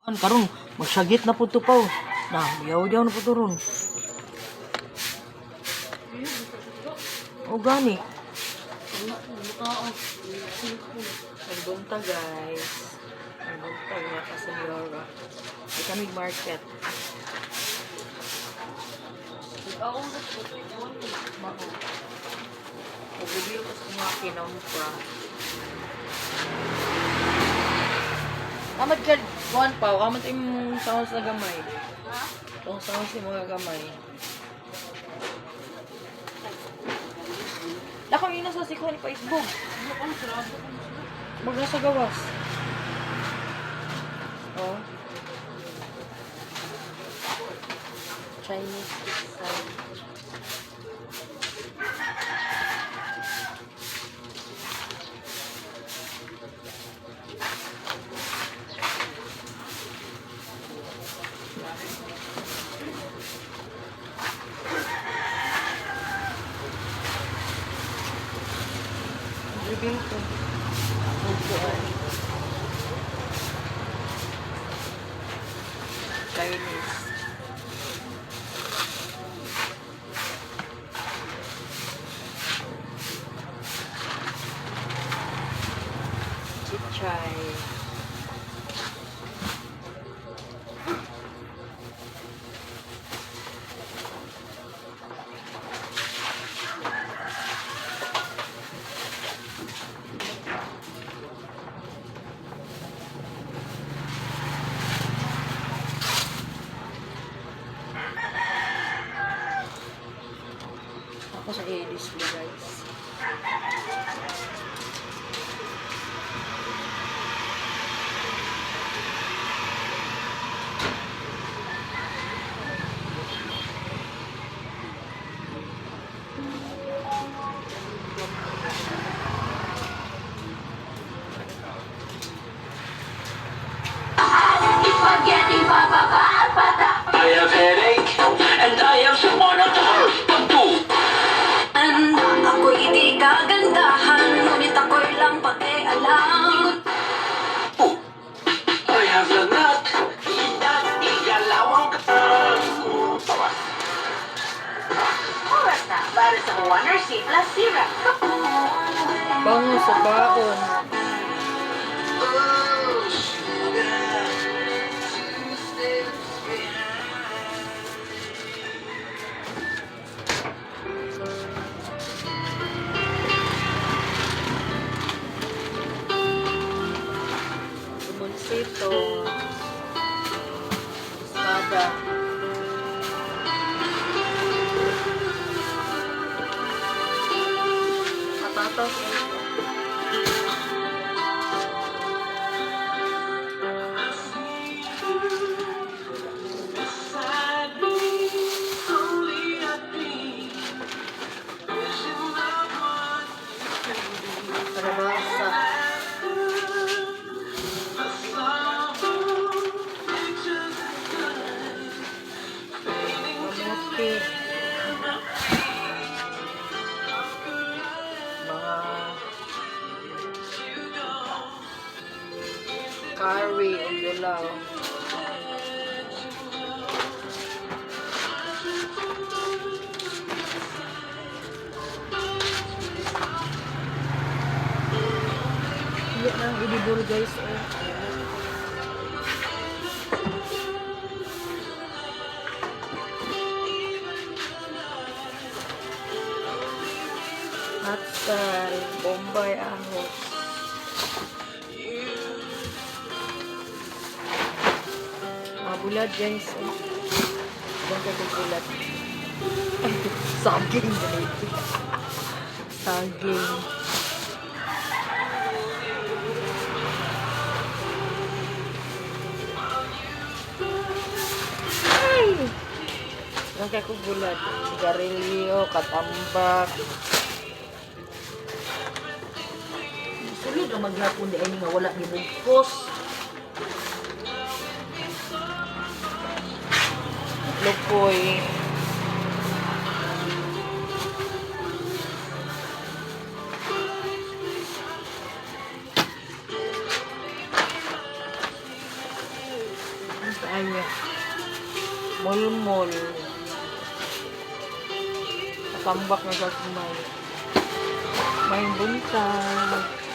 An karon magsagit na pud to pa. Na, yaw-yaw na pud to ron. O gani. Nagbunta, guys. Nagbunta mga kasenyora. Di kami market. Mao. Nag-review ko sa mga kinampra. Amad ka, kuhan pa. Amad yung sounds na gamay. Itong sounds yung mga gamay. Lakaw yun nasa sikuhan ni Facebook. Mag nasa gawas. Oh. Chinese pizza. Reveal ko. Upuan. Chinese. Chichay. Ako sa i-display, guys. Spaghetti pababa at pata. I have headache and I have someone at work to do. Ako'y di kagandahan, ngunit ako'y lang pakialam. I have a nut. Igalaw ang Oras na para sa 1 C Plus Syrup. Bango sa baon. Oh, sugar, two steps behind. Limoncito. Espada. Patatas. Beside me, only a dream. Vision of what you can be. Kalabasa. The sorrow, pictures in time, fading Kamote. Mga curry o gulaw. Hindi na ang idibol, guys. Oh. Atsal, Bombay, ahos. Mga bulad, guys. Oh. Ibang kayong bulad. Ay, saging. Ganito. Saging. Ay! Ibang kayong bulad. Sigarilyo, katambak. Sulod ang maghapon di ay nga wala gibugkos. Lupoy. Kaayo. Mulmol. Katambak na gagmay. May buntag.